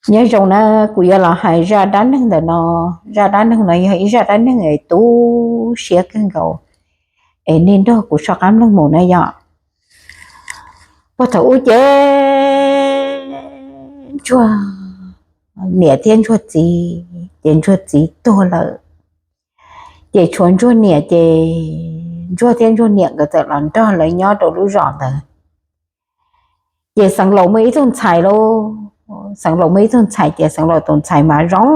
Nyob zoo na, kuv yuav los hais zaj dab neeg ntawm no. Zaj dab neeg no yog ib zaj dab neeg es tu siab kawg nkaus, es nej nrog kuv soj qab mloog mus na yom. Puag thaum ub ces Ntsuag niam thiab Ntsuag txiv, ces Ntsuag txiv tuag lawm, ces tshuav Ntsuag niam, ces Ntsuag thiab Ntsuag niam nkawd txawm los nrog lawv nyob rau lub zos ntawd. Ces Xeev Laus muaj ib tug ntxhais lauj, Xeev Laus muaj ib tug ntxhais, ces Xeev Laus tus ntxhais mas zoo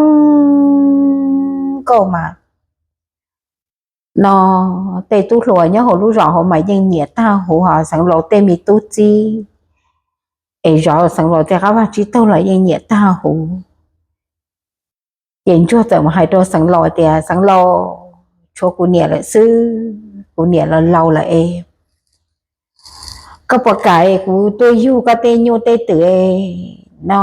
nkauj mas no tej tub hluas nyob hauv lub zos hauv mas yeej nyiam tag huv, ho Xeev Laus tej me tub txib es zov Xeev Laus tej qab vaj tsib taug los yeej nyiam tag huv. Ces Ntsuag txawm mus hais rau Xeev Laus tias, Xeev Laus, tshuav kuv niam lawm xwb, kuv niam los laus lawm es koj puas kam kuv tuaj yug koj tej nyuj tej twm no,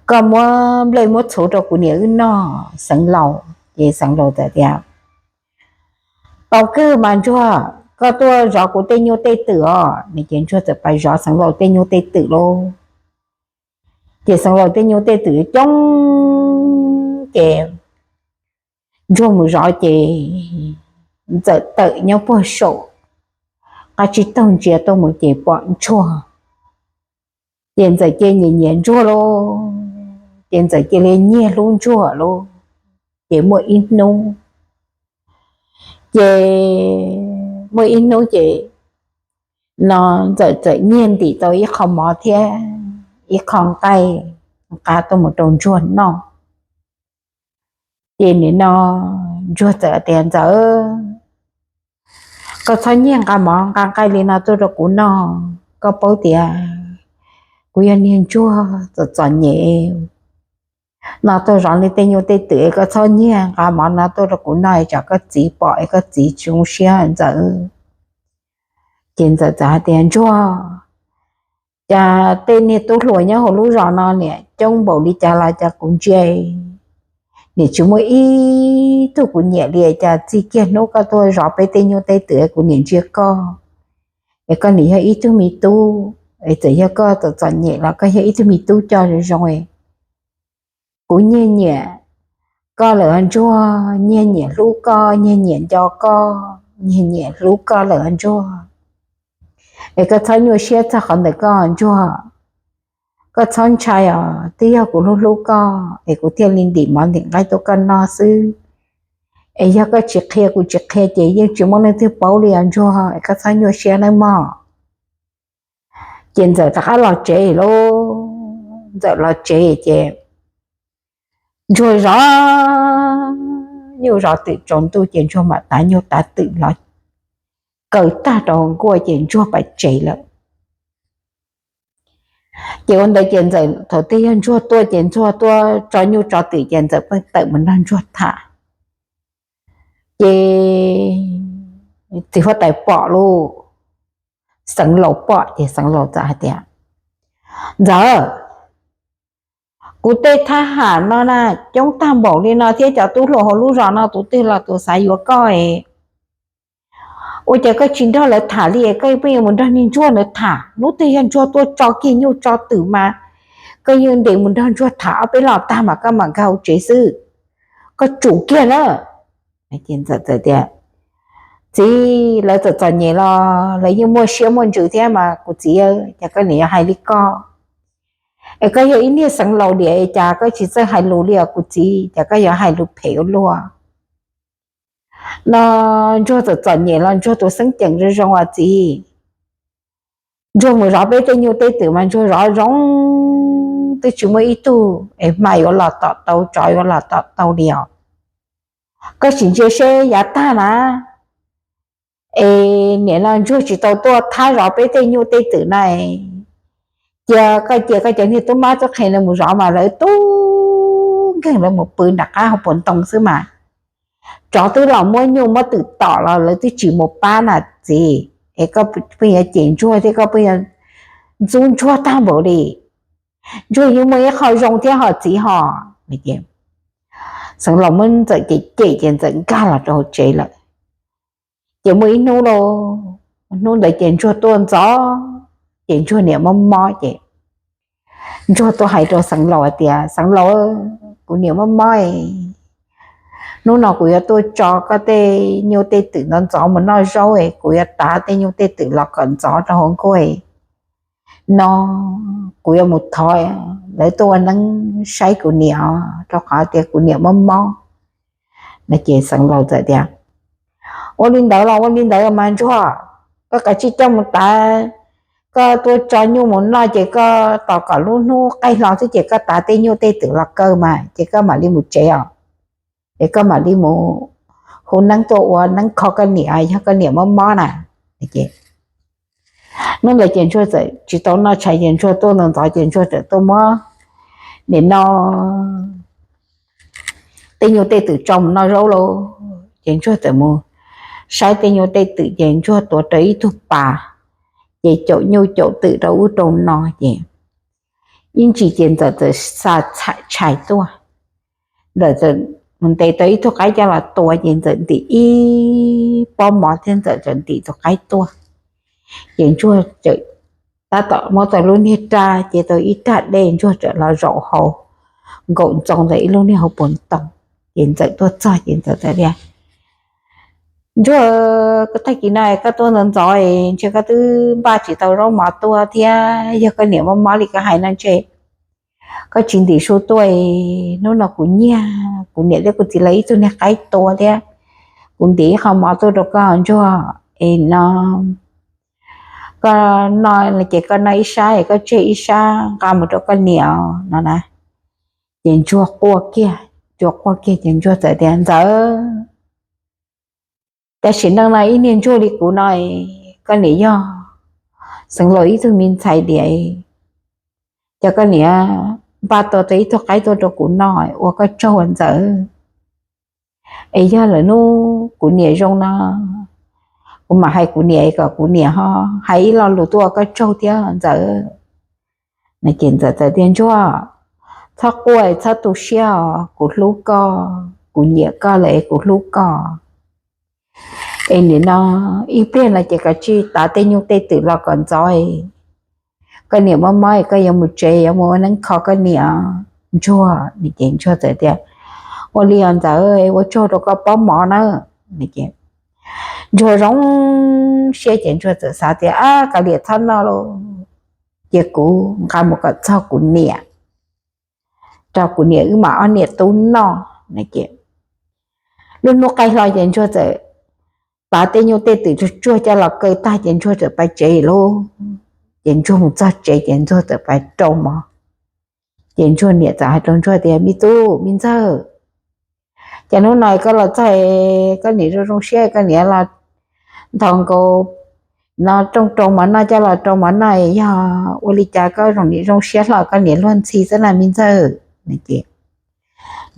koj muab nplej muab txhuv rau kuv niam wb noj, Xeev Laus? Ces Xeev Laus txawm tias, tau kawg mas Ntsuag, koj tuaj zov kuv tej nyuj tej twm os. Ces Ntsuag txawm pais zov Xeev Laus tej nyuj tej twm lauj. Ces Xeev Laus tej nyuj tej twm coob, ces Ntsuag mus zov ces Ntxawm tawm nyob puag saum qab tsib taug ntsia tuaj mus ces pom Ntsuag. Ces Ntxawm cia nyiam nyiam Ntsuag lauj, ces Ntxawm cia li nyiag hlub Ntsuag lauj. Ces muaj ib hnub, ces muaj ib hnub ces no Ntxawm txawm nyiag ntim tau ib qho mov thiab ib qho nqaij nqa tuaj mus rau Ntsuag noj. Ces nim no Ntsuag txawm tias, Ntxawm, koj txhob nyiag nqa mov nqa nqaij li no tuaj rau kuv noj. Koj paub tias kuv yog niag ntsuag txom txom nyem no, tuaj zov li tej nyuj tej twm, koj txhob nyiag nqa mov no tuaj rau kuv noj, tsam koj txiv pom es koj txiv tsis zoo siab, Ntxawm. Ces Ntxawm txawm hais tias, Ntsuag, cas tej niag tub hluas nyob hauv lub zos no niam coob npaum li cas los cas kuv ntsia niam tsis muaj ib tug kuv nyiam li, cas txij kiag hnub koj tuaj zov peb tej nyuj tej twm kuv niam ntsia koj es koj niam yog ib tug me tub, es txawm yog koj txom txom nyem los koj yog ib tug me tub coj zoo zoo. Kuv nyiag nyiam koj lawm Ntsuag, nyiag nyiam hlub koj, nyiag nyiam nco koj, nyiag nyiam hlub koj lawm Ntsuag. Es koj txhob nyuaj siab txog qhov ntawm koj Ntsuag. Koj txhob ntshai os, twb yog kuv hlub hlub koj es kuv thiaj li ntim mov ntim nqaij tuaj koj noj xwb. Es yog koj tsis qhia kuv tsis qhia ces yeej tsis muaj leej twg paub li os Ntsuag, es koj txhob nyuaj siab nawb mog. Ces Ntxawm rov qab los tsev lauj. Ntxawm los tsev ces Ntsuag zov nyuj zov twm tsaus ntuj ces Ntsuag mam tav nyuj tav twm los kaw tag rau nkuaj ces Ntsuag pais tsev lawm. Ces ua ntawd ces Ntxawm thaum twg yog Ntsuag tuaj ces Ntsuag tuaj tso nyuj tso twm ces Ntxawm pheej tawm mus nrog Ntsuag tham. Ces txiv huab tais pom lauj, Xeev Laus pom ces Xeev Laus txawm hais tias, Ntxawm, kuv tej thab ham no na coob tag npaum li no thiab cov tub hluas hauv lub zos no tus twg los tus xav yuav koj es ua cas koj tsis nrog lawv tham li, koj pheej yuav mus nrog niag Ntsuag ntawd tham? Hnub twg yog Ntsuag tuaj tso kiag nyuj tso twm mas koj yeej nres mus nrog Ntsuag tham ob peb lo tag mas koj mam nkag hauv tsev xwb. Koj tsum kiag na. Ntxawm txawm tias, Txiv, lawv txom txom nyem los lawv yeej muaj siab muaj ntsws thiab mas kuv txiv, cas koj niam yuav hais li koj? Es koj yog ib niag Xeev Laus diam cas koj tsis txawj hais lus li os kuv txiv, cas koj yuav hais lus phem ua luaj? No Ntsuag txom txom nyem los Ntsuag tus xeeb ceem zoo zoo os txiv. Ntsuag mus zov peb tej nyuj tej twm mas Ntsuag zov zoo, twb tsis muaj ib tug es hma yuav los tom tau, tsov yuav los tom tau li os. Koj sim ntsia seb yav tag na, es nim no Ntsuag tsis tau tuaj thab zov peb tej nyuj tej twm na, cia koj cia koj cov niag tub mab tub qhe no mus zov mas lawv tub nkeeg lawv mus pw nram qab hauv paus ntoo xwb mas. Tsov twb los muab nyuj muab twm tom los lawv twb tsis mus pab na txiv, es koj pheej yuav cem Ntsuag thiab koj pheej yuav ntxub Ntsuag tag npaum li. Ntsuag yeej muaj ib qho zoo thiab ho txiv ho. Xeev Laus muab Ntxawm cem cem ces Ntxawm nkag los rau hauv tsev lawm. Ces muaj ib hnub lauj, hnub ntawd ces Ntsuag tuaj ntxov, ces Ntsuag niam mob mob ces Ntsuag tuaj hais rau Xeev Laus hais tias, Xeev Laus, kuv niam mob mob, hnub no kuv yuav tuaj tso koj tej nyuj tej twm ntxov ntxov mus noj zaub, kuv yuav tav tej nyuj tej twm los kom ntxov rau hauv nkuaj no, kuv yuav mus thov lawv tuaj ua neeb saib kuv niam, rau qhov tias kuv niam mob mob no. Ces Xeev Laus txawm tias, Ua li ntawd los ua li ntawd mas Ntsuag, koj kav tsij coj mus tav, koj tuaj tso nyuj mus noj ces koj tos kom lub hnub qaij hlo xwb ces koj tav tej nyuj tej twm los kaw mas ces koj mam li mus tsev os, es koj mam li mus hu neeb tuaj ua neeb kho koj niam, yog koj niam mob mob na. Hnub ntawd ces Ntsuag txawm tsis tau noj tshais ces Ntsuag tuaj ntxov ntxov ces Ntsuag txawm tuaj muab nim no tej nyuj tej twm tso mus noj zaub lauj. Ces Ntsuag txawm mus saib tej nyuj tej twm ces Ntsuag tuav rawv ib tug pas, ces caum nyuj caum twm rau ub rau no ces ib ntsis ces Ntxawm txawm xa tshais tuaj. Ntxawm txawm mus ntes tau ib tug qaib coj los tua ces Ntxawm ntim ib pob mov thiab Ntxawm txawm ntim tus qaib tuaj. Ces Ntsuag txawm tab tom muab tau lub niag raj ces tau ib raj dej, Ntsuag txawm los zaum hauv nkaum ntxoo ntawm ib lub niag hauv paus ntoo. Ces Ntxawm tuaj txog ces Ntxawm txawm tias, Ntsuag, tag kis no koj tuaj ntxov ntxov ntshe koj twb npaj tsis tau zaub mov tuaj thiab, yog koj niam mob mob li koj hais no ntshe koj tsis ntim su tuaj. Hnub no kuv nyiag kuv niam thiab kuv txiv lawv ib tug niag qaib tua thiab kuv ntim ib qho mov tuaj rau koj Ntsuag, es no koj noj ces koj noj ib sab es koj tseg ib sab nqa mus rau koj niam no na. Ces Ntsuag quaj kiag, Ntsuag quaj kiag ces Ntsuag txawm tias, Ntxawm, tam sim neej no ib niag ntsuag li kuv no, koj niam yog Xeev Laus ib tug me ntxhais diam, ces koj niam npaj tua tau ib tug qaib tuaj rau kuv noj ua koj tsaug Ntxawm. Es yog lawm hnub kuv niam zoo no kuv mam hais kuv niam kom kuv niam ho hais ib lo lus tuaj ua koj tsaug thiab Ntxawm. Ces Ntxawm txawm tias, Ntsuag, txhob quaj txhob tu siab os, kuv hlub koj, kuv nyiam koj lawm es kuv hlub koj. Es nim no ib pliag no ces koj tsij tav tej nyuj tej twm los kom ntxov, koj niam mob mob koj yuav mus tsev yuav mus ua neeb kho koj niam Ntsuag. Ces Ntsuag txawm tias, Ua li os Ntxawm, ua tsaug rau koj pob mov na. Ntsuag zoo siab ces Ntsuag txawm xav tias, Ab, kav liam txhob noj lauj, cia kuv nqa mus kom txog kuv niam, rau kuv niam wb mam ob niam tub noj. Lub hnub qaij hlo ces Ntsuag txawm tav tej nyuj tej twm tsuag tsuag coj los kaw tag ces Ntsuag txawm pais tsev lauj. Ces Ntsuag mus txog tsev ces Ntsuag txawm pais rau mov. Ces Ntsuag niam txawm hais rau Ntsuag tias, Me tub, me ntxawg, ces hnub no koj los txog, koj niam zoo zoo siab, koj niam los nthos nkaus no rooj rau mov noj, coj los rau mov noj, yog ua li cas koj zoo niam zoo siab hlo, koj niam luag ntxhi xwb na me ntxawg?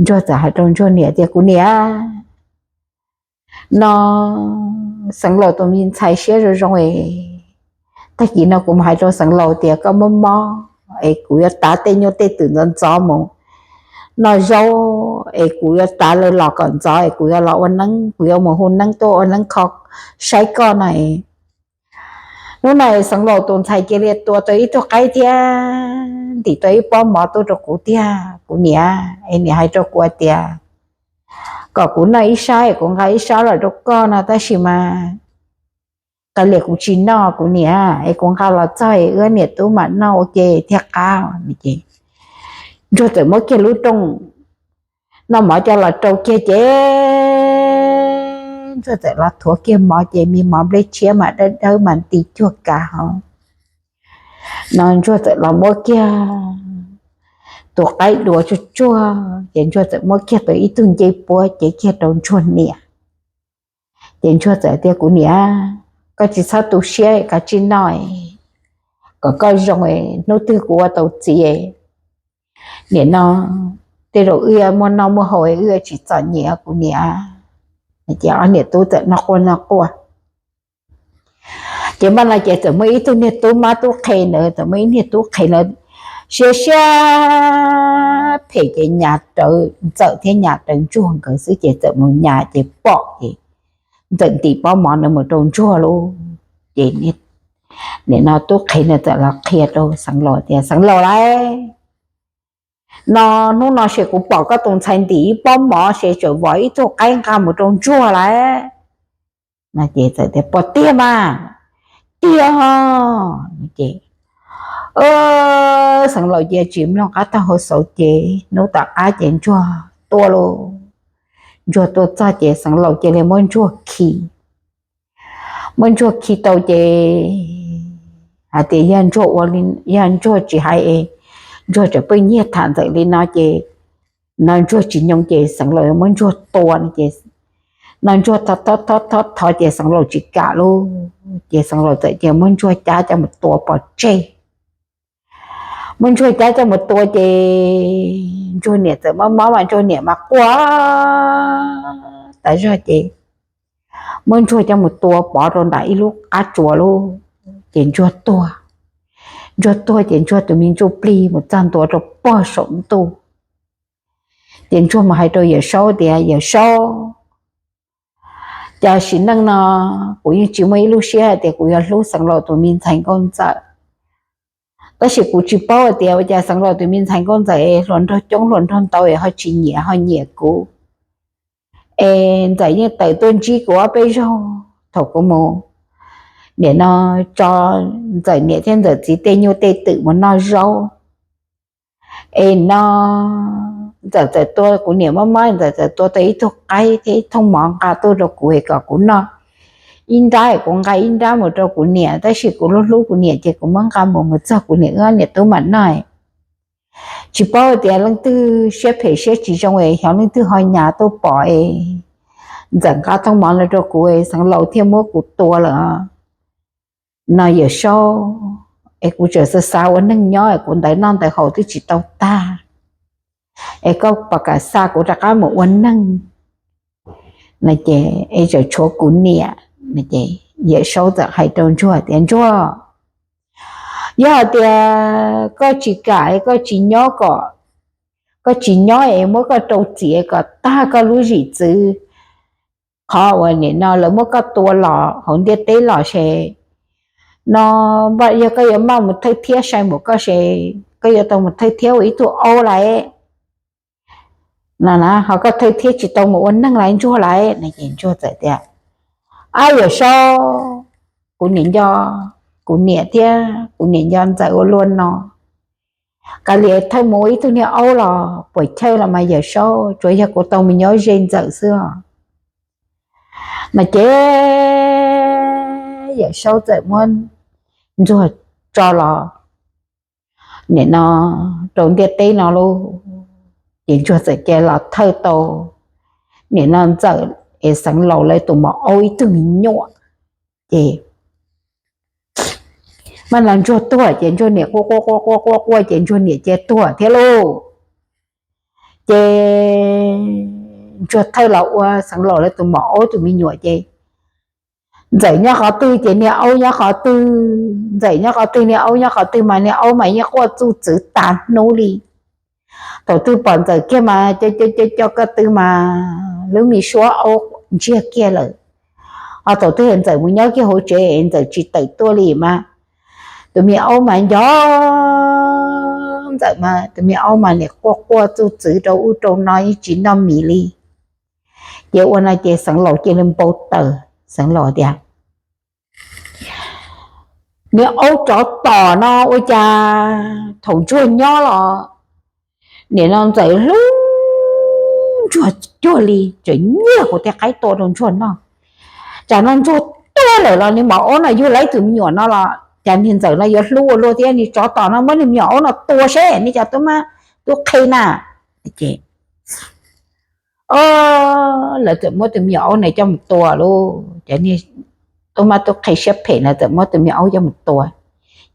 Ntsuag txawm hais rau Ntsuag niam tias, Kuv niam, no Xeev Laus tus me ntxhais siab zoo zoo es, tag kis no kuv mus hais rau Xeev Laus tias koj mob mob es kuv yuav tav tej nyuj tej twm ntxov ntxov mus noj zaub, es kuv yuav tav lawv los kom ntxov es kuv yuav los ua neeb, kuv yuav mus hu neeb tuaj ua neeb kho saib koj no. Hnub no Xeev Laus tus ntxhais cia li tua tau ib tug qaib thiab ntim tau ib pob mov tuaj rau kuv tiag kuv niam, es niam hais rau kuv tias kom kuv noj ib sab es kuv nqa ib sab los rau koj no, tab sis mas kav liam kuv tsis noj kuv niam, es kuv nqa los txog es wb niam tub mam noj ua ke thiaj qab. Ces Ntsuag txawm muab kiag lub rooj noj mov coj los rau kiag ces Ntsuag txawm los thuav kiag mov ces me mov nplej tshiab mas dawb dawb mas nti cuag kav hov. No Ntsuag txawm los muab kiag tus qaib duav tsuag tsuag ces Ntsuag txawm muab kiag tau ib tug ncej puab cev kiag rau Ntsuag niam. Ces Ntsuag txawm tias, Kuv niam, koj tsis txhob tu siab, koj tsij noj kom koj zoo, hnub twg kuv ua tau txiv, nim no tej zaum wb muaj noj muaj haus, wb tsis txom nyem kuv niam. Ces ob niam tub txawm noj quaj noj quaj. Ces npaj no ces txawm muaj ib tug niag tub mab tub qhe ntawd, txawm muaj ib niag tub qhe ntawd siab siab phem ces nyas rawv Ntxawm thiab nyas rawv Ntsuag nkawd xwb ces txawm mus nyas ces pom ces Ntxawm ntim pob mov ntawd mus rau Ntsuag lauj. Ces nim no tub qhe ntawd txawm los qhia rau Xeev Laus tias, Xeev Laus lauj, No hnub no ces kuv pom koj tus ntxhais ntim ib pob mov ces tseem vov ib tug qaib nqa mus rau Ntsuag lawm. Ces txawm tias, Puas tiag mas? Tiag os. Ces Xeev Laus cia tsis mloog qab tag hauv xauv ces hnub tom qab ces Ntsuag tuaj lauj. Ntsuag tuaj txog ces Xeev Laus cia li muab Ntsuag khi. Muab Ntsuag khi tau ces hais tias yog Ntsuag ua, yog Ntsuag tsis hais es Ntsuag tseem pheej nyiag tham Ntxawm li no ces, no Ntsuag tsis nyoo ces Xeev Laus yuav muab Ntsuag tua no ces, no Ntsuag thov thov thov ces Xeev Laus tsis kam lauj. Ces Xeev Laus txawm cia muab Ntsuag cab coj mus tua pov tseg. Muab Ntsuag cab coj mus tua ces Ntsuag niam txawm mob mob mas Ntsuag niam mas quaj tas zog ces muab Ntsuag coj mus tua pov rau nram ib lub qab tsuas lauj. Ces Ntsuag tuag. Ntsuag tuag ces Ntsuag tus me ntsuj plig mus txog ntua rau pog saum ntuj. Ces Ntsuag mus hais rau Yawm Saub tias, Yawm Saub, cas sim neej no kuv yeej tsis muaj ib lub siab hais tias kuv yuav hlub Xeev Laus tus me ntxhais Nkauj Ntxawm. Tab sis kuv tsis paub hais tias ua cas Xeev Laus tus me ntxhais Nkauj Ntxawm es hluas nraug coob hluas nraug ntau es ho tsis nyiam ho nyiam kuv. Es Ntxawm yeej tawm tuaj ntsib kuv ob peb zaug thaum kuv mus, nim no tso Ntxawm niam thiab Ntxawm txiv tej nyuj tej twm mus noj zaub. Es no Ntxawm txawm tua kuv niam mob mob, Ntxawm txawm tua tau ib tug qaib thiab ib thooj mov nqa tuaj rau kuv es kom kuv noj ib nrab, es kuv nqa ib nrab mus rau kuv niam, tab sis kuv hlub hlub kuv niam ces kuv muab nqa mus mus txog kuv niam wb niam tub mam noj. Tsis paub tias leej twg siab phem siab tsis zoo es xyov leej twg ho nyas tuaj pom es Ntxawm nqa thooj mov no rau kuv es Xeev Laus thiaj muab kuv tua lawm no Yawm Saub. Es kuv tseem xav xav ua neeg nyob es kuv ntawv noj ntawv haus twb tsis tau tag, es koj puas kam xa kuv rov qab mus ua neeg no ces es tseem tshuav kuv niam no ces Yawm Saub txawm hais rau Ntsuag tias, Ntsuag, yog hais tias koj tsis kam es koj tsis nyob kom, koj tsis nyob es muab koj rau txiav kom tag koj lub zim txwv qhov uas nim no lawv muab koj tua los hauv ntiaj teb los se, no yog koj yuav maj mus thawj thiab sai mus koj se, koj yuav tau mus thawj thiab ua ib tug aub lawm no na, ho koj thawj thiab tsis tau mus ua neeg lawm Ntsuag lawm no ces Ntsuag txawm tias, Ab Yawm Saub, kuv niam nco kuv niam thiab kuv niam nco Ntxawm ua luaj no, kav liam thawj mus ua ib tug niag aub los puas chawj los mas Yawm Saub, tsuas yog kuv tau mus nyob ze Ntxawm xwb os no ces Yawm Saub txawm muab Ntsuag tso los nim no rau ntiaj teb no lauj. Ces Ntsuag txawm cia los thawj tau nim no Ntxawm es Xeev Laus lawv tus maum aub ib tug me nyuam. Ces mas no Ntsuag tuag ces Ntsuag niam quaj quaj quaj quaj quaj quaj ces Ntsuag niam cia tuag thiab lauj. Ces Ntsuag thawj los ua Xeev Laus lawv tus maum aub tus me nyuam ces Ntxawm nyob qhov twg ces niag aub nyob qhov twg, Ntxawm nyob qhov twg niag aub nyob qhov twg mas niag aub mas yeej quaj txuj txwv tas hnub li. Thaum twg pom Ntxawm kiag mas co co co ko tw mas lub me suab aub ntsiag kiag lawm. Ho thaum twg Ntxawm mus nyob kiag hauv tsev Ntxawm tsis tawm tuaj li mas tus me aub mas nco Ntxawm mas tus me aub mas nim quaj quaj txuj txwv rau ub rau no yeej tsis noj mis li. Ces ua no ces Xeev Laus cia li npau taws, Xeev Laus tias, Niag aub tsov tom no ua cas thaum Ntsuag nyob los nim no Ntxawm hlub Ntsuag cuag li, tseem nyiag kuv tej qaib tua rau Ntsuag noj. Tsam no Ntsuag tuag lawm los niag maum aub no yug lawv tus me nyuam no los cas niag Ntxawm no yuav hlub ua luaj thiab, niag tsov tom no muab niag me nyuam aub no tua seb, nej cov tub mab tub qhe na. Ces lawv txawm muab tus me nyuam aub no coj mus tua lauj. Cov niag tub mab tub qhe siab phem no txawm muab tus me nyuam aub coj mus tua,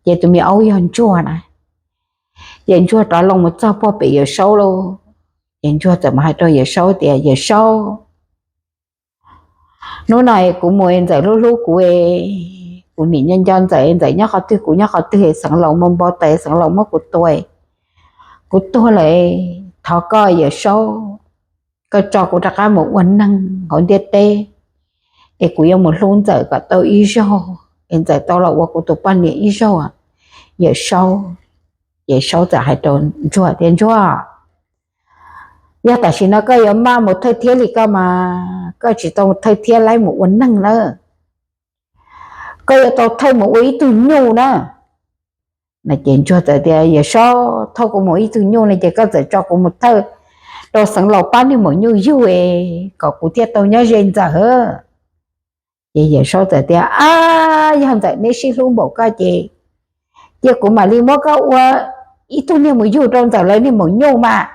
ces tus me nyuam aub yog Ntsuag na. Ces Ntsuag rov loo mus txog puag pem Yawm Saub lauj. Ces Ntsuag txawm mus hais rau Yawm Saub tias, Yawm Saub, hnub no kuv mus Ntxawm hlub hlub kuv, kuv nim nco nco Ntxawm, Ntxawm nyob qhov twg kuv nyob qhov twg, Xeev Laus mus npau taws, Xeev Laus muab kuv tua, kuv tuag lawm. Thov koj Yawm Saub, koj tso kuv rov qab mus ua neeg hauv ntiaj teb, es kuv yuav mus hlub Ntxawm kom tau ib zaug, es Ntxawm tau los ua kuv tus poj niam ib zaug, Yawm Saub. Ces Saub txawm hais rau Ntsuag tias, Ntsuag, Yog tam sim no koj yuav maj mus thawj thiab li koj mas koj tsis tau thawj thiab laib mus ua neeg na, koj yuav tau thawj mus ua ib tug nyuj na. Ces ntsuag txawm tias, Yawm Saub, thauj kuv mus ib tug nyuj no ces koj txawm tso kuv mus thawj rau Xeev Laus pab niag maum nyuj yug kom kuv thiaj tau nyob ze Ntxawm. Ces Yawm Saub txawm tias, Ab, yog Ntxawm neb sib hlub npaum koj ces, ces kuv mam li muab koj ua ib tug niag mus yug rau Ntxawm lawv niag maum nyuj mas.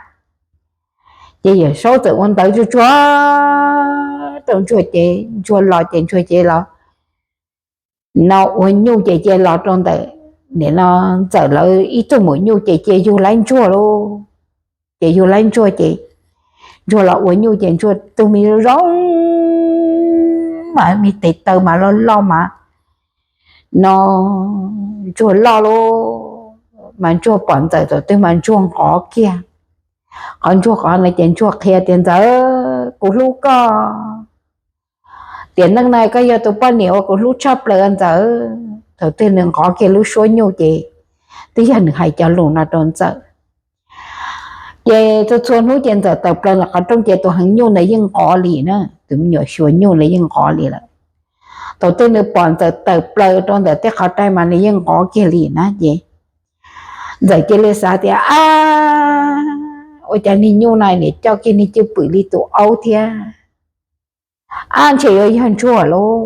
Ces Yawm Saub txawm ua ntawv tsuag tsuag rau ntsuag ces ntsuag los ces ntsuag ces los no ua nyuj ces cia los rau ntawm nim no Ntxawm lawv ib tug maum nyuj ces cia yug laib ntsuag lauj. Ces yug laib ntsuag ces ntsuag los ua nyuj ces ntsuag tug me zoo mas me tes taw mas loj loj mas no ntsuag loj lauj. Mas ntsuag pom Ntxawm thaum twg mas ntsuag nqov kiag, qhov ntsuag qhov no ces ntsuag qhia tias, Ntxawm, kuv hlub koj, tiam neej no koj yog tus poj niam uas kuv hlub tshaj plaws Ntxawm. Thaum twg nws nqov kiag lub suab nyuj ces twb yog nws hais cov lus no rau Ntxawm. Ces txhua txhua hnub ces Ntxawm tawm plaws ntawm qhov rooj ces tus heev nyuj ntawd yeej nqov li na, tus me nyuam xyuas nyuj ntawd yeej nqov li lawm. Thaum twg nws pom Ntxawm tawm plaws rau ntawm tej qhov rai mas nws yeej nqov kiag li na ces Ntxawm cia li xav tias, Ab, ua cas niag nyuj no niam coj kiag niag cwj pwm li tus aub thiab, ab ntshe yuav yog ntsuag lauj.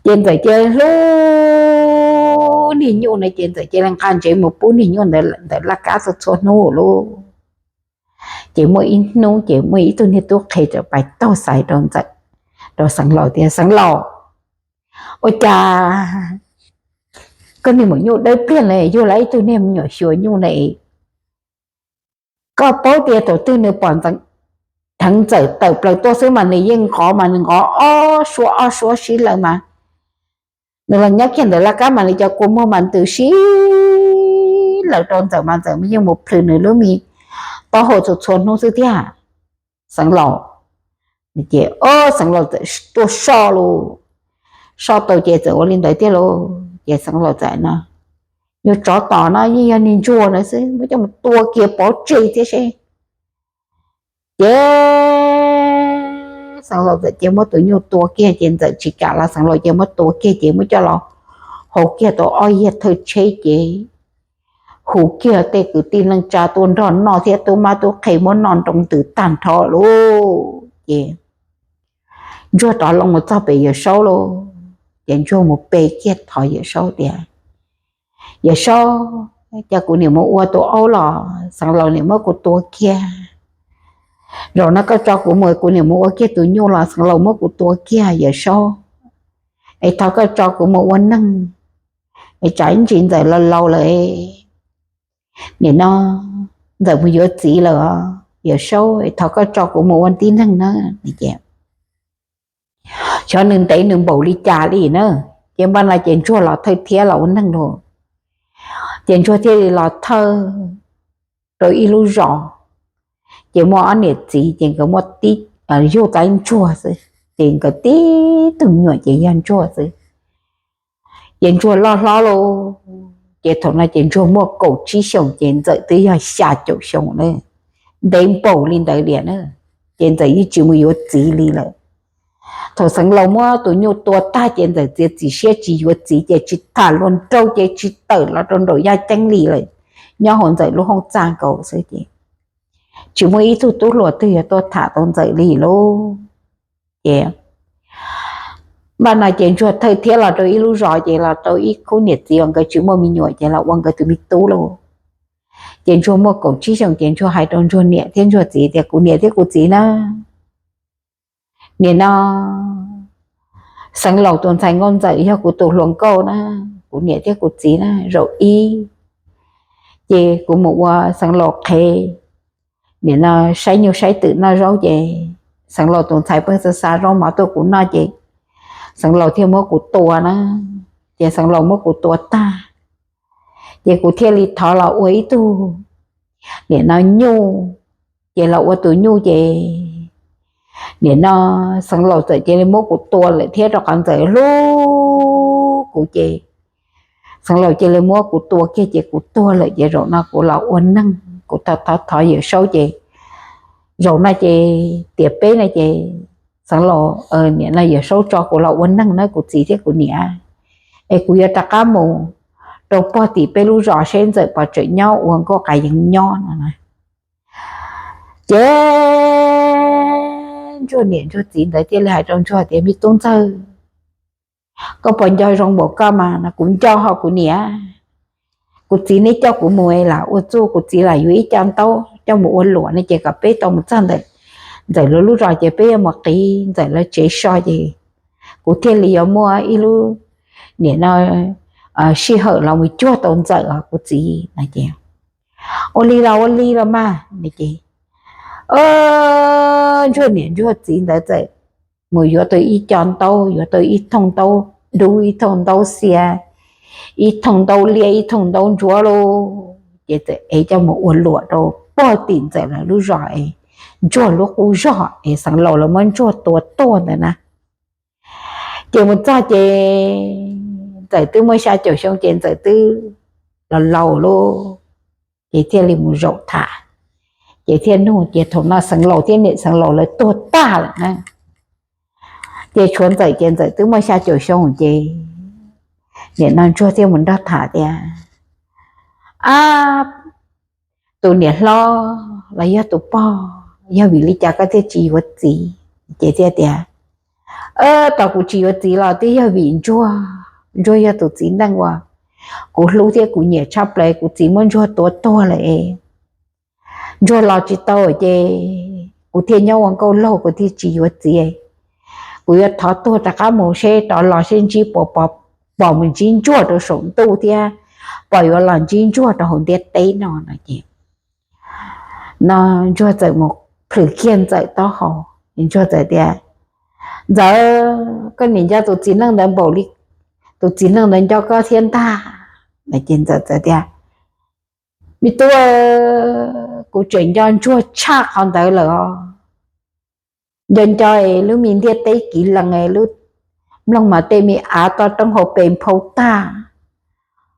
Ces Ntxawm cia li hlub niag nyuj no ces Ntxawm cia li nqa ntsev mus pub niag nyuj ntawd ntawm laj kab txhua txhua hnub lauj. Ces muaj ib hnub ces muaj ib tug niag tub qhe txawm pais taug xaiv rau Ntxawm, rau Xeev Laus tias, Xeev Laus, ua cas koj niag maum nyuj dawb pliag li yug lawm ib tug niag me nyuam xyuas nyuj na? Koj paub tias thaum twg nws pom Ntxawm, dheev Ntxawm tawm plaws tuaj xwb mas nws yeej nqov mas nws nqov ob suab ob suab sib law mas nws los nyob kiag ntawm laj kab mas nws cov kua muag mas ntws sib law rau Ntxawm mas Ntxawm yeej mus plhws nws lub me taub hau txhua txhua hnub xwb thiab, Xeev Laus. Ces Xeev Laus txawm tuaj soj lauj, soj tau ces txawm ua li ntawd thiab lauj. Ces Xeev Laus txawm no, Nyuag tsov tom no yeej yog niag ntsuag na xwb, muab coj mus tua kiag pov tseg thiab seb. Ces Xeev Laus txawm cia muab tus nyuj tua kiag ces Ntxawm tsis kam los Xeev Laus cia muab tua kiag ces muab coj los hau kiag tau ob yag thawj tsheb ces hu kiag tej kwv tij neej tsa tuaj nrog noj thiab tub mab tub qhe muab noj nroo ntws tag nrho lauj. Ces ntsuag rov loo mus txog pem Yawm Saub lauj, ces ntsuag mus pe kiag thov Yawm Saub tias, Yawm Saub, cas kuv niam mus ua tus aub los Xeev Laus niam muab kuv tua kiag. Zaum no koj tso kuv mus, kuv niam mus ua kiag tus nyuj los Xeev Laus muab kuv tua kiag Yawm Saub. Es thov koj tso kuv mus ua neeg, es tsam ib ntsis Ntxawm laus laus lawm, nim no Ntxawm mus yuav txiv lawm os Yawm Saub, es thov koj tso kuv mus ua tib neeg na. Ces xyov nws ntev nws npaum li cas li na, ces npaj no ces ntsuag los thawj thiab los ua neeg lauj. Ces ntsuag thiaj li los thawj rau ib lub zos, ces muaj ob niam txiv ces nkawd muaj tib, yug tau ib ntsuag xwb, ces nkawd tib tug me nyuam ces yog ntsuag xwb. Ces ntsuag loj hlob lauj, ces thaum no ces ntsuag muaj kaum tsib xyoos ces Ntxawm twb yog xya caum xyoo na, ntev npaum li ntawd li na, ces Ntxawm yeej tsis mus yuav txiv li lawm. Thaum Xeev Laus muab tus nyuj tua tag ces Ntxawm txiav txim siab tsis yuav txiv ces tsis tham luag nraug ces tsis tawm los rau nraum yaj ceeb li lawm, nyob hauv Ntxawm lub hoob txaj nkaus xwb ces tsis muaj ib tug tub hluas twg yuav tuaj tham tau Ntxawm li lauj. Ces npaj no ces ntsuag thawj thiab los rau ib lub zos ces los rau ib khub niam txiv uas nkawd tsis muaj me nyuam ces los ua nkawd tus me tub lauj. Ces ntsuag muaj kaum tsib xyoos ces ntsuag hais rau ntsuag niam thiab ntsuag txiv tias, Kuv niam thiab kuv txiv na, nim no Xeev Laus tus ntxhais Nkauj Ntxawm yog kuv tus hluas nkauj na, kuv niam thiab kuv txiv na, zaum ib ces kuv mus ua Xeev Laus qhev, nim no saib nyuj saib twm noj zaub ces Xeev Laus tus ntxhais pheej xa xa zaub mov tuaj kuv noj ces Xeev Laus thiaj muab kuv tua na, ces Xeev Laus muab kuv tua tag ces kuv thiaj li thov los ua ib tug nim no nyuj, ces los ua tus nyuj ces nim no Xeev Laus txawm cia li muab kuv tua lawm thiab rau qhov Ntxawm hlub kuv ces Xeev Laus cia li muab kuv tua kiag ces kuv tuag lawm ces zaum no kuv los ua neeg kuv thov thov thov Yawm Saub ces zaum no ces tiam peb no ces Xeev Laus, niam no Yawm Saub tso kuv los ua neeg na kuv txiv thiab kuv niam, es kuv yuav rov qab mus rau pog tim peb lub zos seb Ntxawm puas tseem nyob ua nkauj qav yeev nyob no na. Ces Ntsuag niam Ntsuag txiv ntawd thiaj li hais rau Ntsuag tias, Me tub ntxawg, koj puas nco zoo npaum koj mas? No kuv nco hos kuv niam, kuv txiv neb coj kuv mus lam ua txuj, kuv txiv lam yuav ib co ntaub coj mus ua luam no ces kom peb tau mus txog ntawm Ntxawm lawv lub zos ces peb yuav mus qiv Ntxawm lawv tsev so ces kuv thiaj li yuav muaj ib lub, niam no, sij hawm los mus cuag tau Ntxawm os kuv txiv no ces, Ua li los ua li los mas. Ces Ntsuag niam Ntsuag txiv ntawd txawm mus yuav tau ib co ntaub, yuav tau ib thooj ntaub dub, ib thooj ntaub xia, ib thooj ntaub liab, ib thooj ntaub ntsuab lauj, ces txawm ev coj mus ua luam rau pog tim Ntxawm lawv lub zos es Ntsuag lub qub zog es Xeev Laus lawv muab Ntsuag tua tuag ntawd na. Ces mus txog ces Ntxawm twb muaj xya caum xyoo ces Ntxawm twb los laus lauj, ces thiaj li mus zaum tham, ces thiaj nug ces thaum no Xeev Laus thiab niam Xeev Laus lawv tuag tag lawm na. Ces tshuav Ntxawm ces Ntxawm twb muaj xya caum xyoo ces niam no Ntsuag thiaj mus nrog tham tias, Ab, tus niam hlob los yog tus pog, yog vim li cas koj thiaj tsis yuav txiv? Ces thiaj tias, Tos kuv tsis yuav txiv los twb yog vim Ntsuag, Ntsuag yog tus txiv neej uas kuv hlub thiab kuv nyiam tshaj plaws, kuv txiv muab Ntsuag tua tuag lawm es Ntsuag los tsis tau ces kuv thiaj nyob ua nkauj laug, kuv thiaj tsis yuav txiv. Kuv yuav thov tuag rov qab mus seb rov los seb ntsib puas pom mus ntsib Ntsuag rau saum ntuj thiab puas yuav los ntsib Ntsuag rau hauv ntiaj teb no no ces no Ntsuag txawm mus plhws kiag Ntxawm taub hau, Ntsuag txawm tias, Ntxawm, koj niam nco tus txiv neej ntawd npaum li tus txiv neej ntawd nco koj thiab ntag. Ces Ntxawm txawm tias, Me tub, kuv tseem nco Ntsuag tshaj qhov ntawd lawm os. Nco nco es lub me ntiaj teb kiv lees es lub mloog mas tej me av toj roob hauv pes nphau tag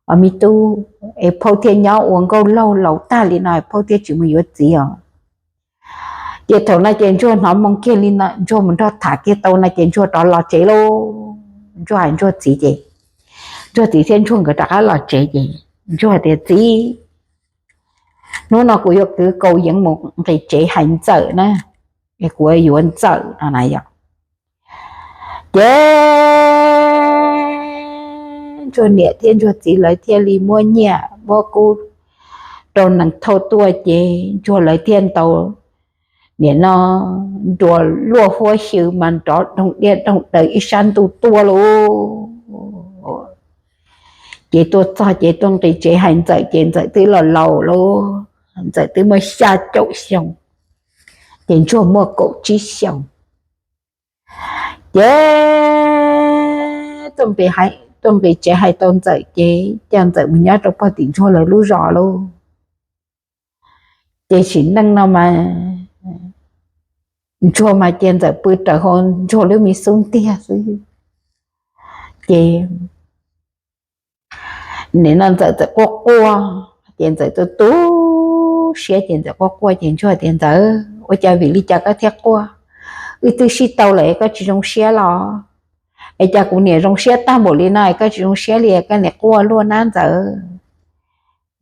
os me tub, es phauj thiaj nyob ua nkauj laug laus tag li no phauj thiaj tsis mus yuav txiv os. Ces thaum no ces Ntsuag hnov moo kiag li no Ntsuag mus nrog tham kiag tau no ces Ntsuag rov los tsev lauj. Ntsuag hais Ntsuag txiv ces Ntsuag txiv thiab Ntsuag nkawd rov qab los tsev ces Ntsuag tias, Txiv, hnub no kuv yuav kwv Kaus Yeev mus nqis tsev hais Ntxawm na, es kuv yuav yuav Ntxawm no na yom. Ces Ntsuag niam thiab Ntsuag txiv lawv thiaj li muab nyiaj muab kub rau nees thauj tuaj ces Ntsuag lawv thiaj ntaus niam no nruas luaj huab xyw mas nrov doog diaj doog daws ib sab ntuj tuaj lauj. Ces tuaj txog ces tuaj nqis tsev hais Ntxawm ces Ntxawm twb los laus lauj, Ntxawm twb muaj xya caum xyoo, ces Ntsuag muaj kaum tsib xyoos. Ces tuaj nqis tsev hais tau Ntxawm ces coj Ntxawm mus nyob rau pog tim Ntsuag lawv lub zos lauj. Ces sim neej no mas Ntsuag mas cia Ntxawm pw raws hauv Ntsuag lub me xub ntiag xwb. Ces nim no Ntxawm txawm quaj quaj, ces Ntxawm tu tu siab ces Ntxawm quaj quaj ces Ntsuag tias, Ntxawm, ua cas vim li cas koj thiaj quaj? Wb twb sib tau lawm es koj tsis zoo siab los? Es cas kuv niam zoo siab tag npaum li no es koj tsis zoo siab li, koj niam quaj luaj nab Ntxawm?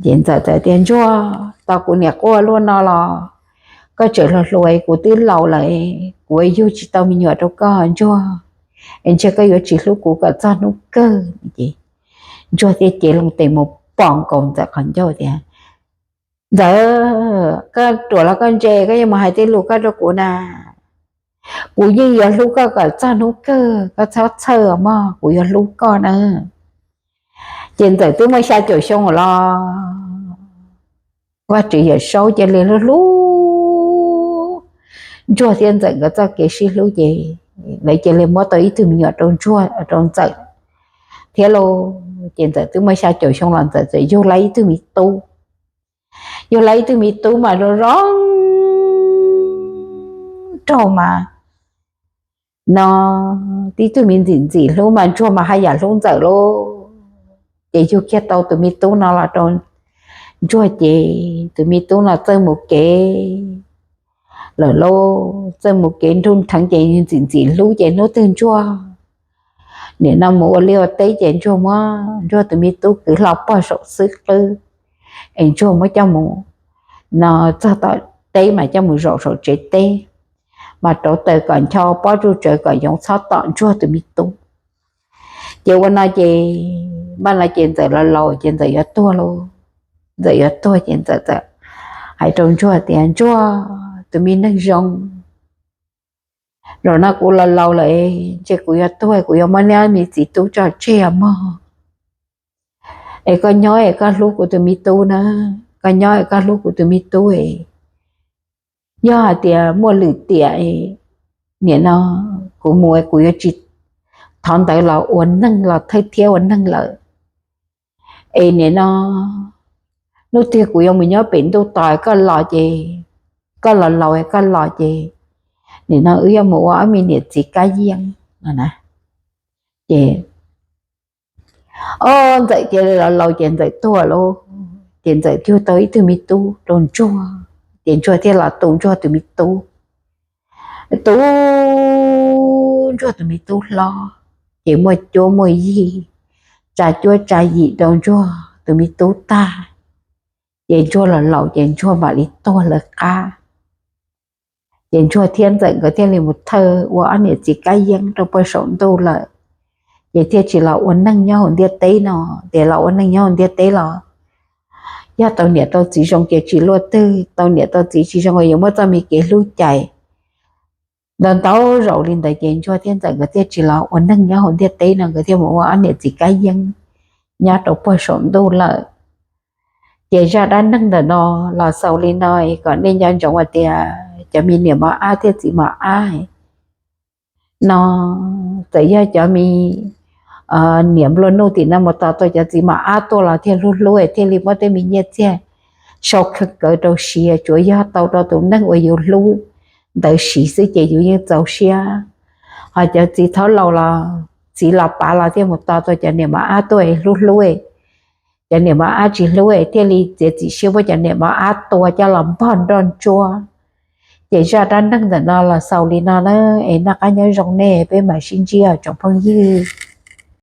Ces Ntxawm txawm tias, Ntsuag, tos kuv niam quaj luaj no los koj tseem hluas hluas es kuv twb laus lawm, kuv yug tsis tau me nyuam rau koj Ntsuag, es ntshe koj yuav tsis hlub kuv kom txog hnub kawg. Ces Ntsuag thiaj cev loo tes mus pom nkaus Ntxawm qhov ncauj tias, Ntxawm, koj ruam los koj ntse, koj yuav mus hais tej lus koj rau kuv na. Kuv yeej yuav hlub koj kom txog hnub kawg, koj txhob txhawj mog, kuv yuav hlub koj na. Ces Ntxawm twb muaj xya caum xyoo los Vaj Tswv Yawm Saub cia li hlub hlub Ntsuag thiab Ntxawm nkawd txoj kev sib hlub ces lawv cia li muab tau ib tug me nyuam rau Ntsuag, rau Ntxawm thiab lauj. Ces Ntxawm twb muaj xya caum xyoo los Ntxawm txawm yug lawv ib tug me tub. Yug lawv ib tug me tub mas zoo zoo nraug mas no, tib tug me ntxim ntxim hlub mas Ntsuag mas haj yam hlub Ntxawm lauj. Ces yug kiag tau tus me tub no los rau Ntsuag ces tus me tub no txawj mus kev, lawm lauj. Txawj mus kev nrug nrheev ces ntxim ntxim hlub ces hnub twg Ntsuag nim no mus ua liaj ua teb ces Ntsuag muab Ntsuag tus me tub kwv hlo pog saum xwb qwb, es Ntsuag muab coj mus no txog tom teb mas coj mus zaum saum tsev teb, mas rauv taws kom ncho pob tsuj tsawv kom yoov txhob tom Ntsuag tus me tub. Ces ua no ces npaj no ces Ntxawm los laus ces Ntxawm yuav tuag lauj. Ntxawm yuav tuag ces Ntxawm txawm hais rau Ntsuag tias, Ntsuag tus me neeg zoo, zaum no kuv los laus lawm, ntshe kuv yuav tuag kuv yuav muab neb me txiv tub tso tseg mog. Es koj nyob es koj hlub kuv tus me tub na, koj nyob es koj hlub kuv tus me tub. Yog hais tias muaj lwm tiam, nim no kuv mus kuv yuav tsis thov ntawd los ua neeg los thawj thiab ua neeg lawm. Es nim no hnub twg kuv yuav mus nyob pem ntuj tos koj los ces, koj los laus koj los ces, nim no wb yuav mus ua ob me niam txiv kab yeeb no na. Ces ob Ntxawm cia li los laus ces Ntxawm tuag lauj. Ces Ntxawm yug tau ib tug me tub rau Ntsuag, ces Ntsuag thiaj los tu Ntsuag tus me tub. Tu Ntsuag tus me tub hlob, ces muaj cuab muaj yig, tsa cuab tsa yim rau Ntsuag tus me tub tag, ces Ntsuag los laus ces Ntsuag mam li tuag lawv qab. Ces Ntsuag thiab Ntxawm nkawd thiaj li mus thawj ua ob niam txiv kab yeeb rau puag saum ntuj lawm. Ces thiaj tsis los ua neeg nyob hauv ntiaj teb no. Ces los ua neeg nyob hauv ntiaj teb los yog tau niam tau txiv zoo ces tsis luaj twg, tau niam tau txiv tsis zoo yuav muab txoj me kev hlub cais ntau ntau zaus li ntawd ces Ntsuag thiab Ntxawm nkawd thiaj tsis los ua neeg nyob hauv ntiaj teb no, nkawd thiaj mus ua ob niam txiv kab yeeb nyob rau puag saum ntuj lawm. Ces zaj dab neeg ntawm no los xaus li no, kom nej nco ntsoov hais tias cov me niam mos ab thiab txiv mos ab no, txawm yog cov me niam nplua nuj tim no mus tos tau cov txiv mos ab tuaj los thiaj hlub hlub thiaj li muab tej me nyiaj txiag sau kawg rau siv, tsuav yog tau rau tus neeg uas yus hlub ntawd siv xwb ces yus yeej txaus siab. Ho cov txiv thaub laus los txiv los pav los thiaj mus tos tau cov niam mos ab tuaj hlub hlub, cov niam mos ab tsis hlub thiaj li txiav txim siab muab cov niam mos ab tua coj los npog nroj ntsuab. Ces zaj dab neeg ntawm no los xaus li no na, es noj qab nyob zoo nej, peb mam sib ntsib tsoom phooj ywg.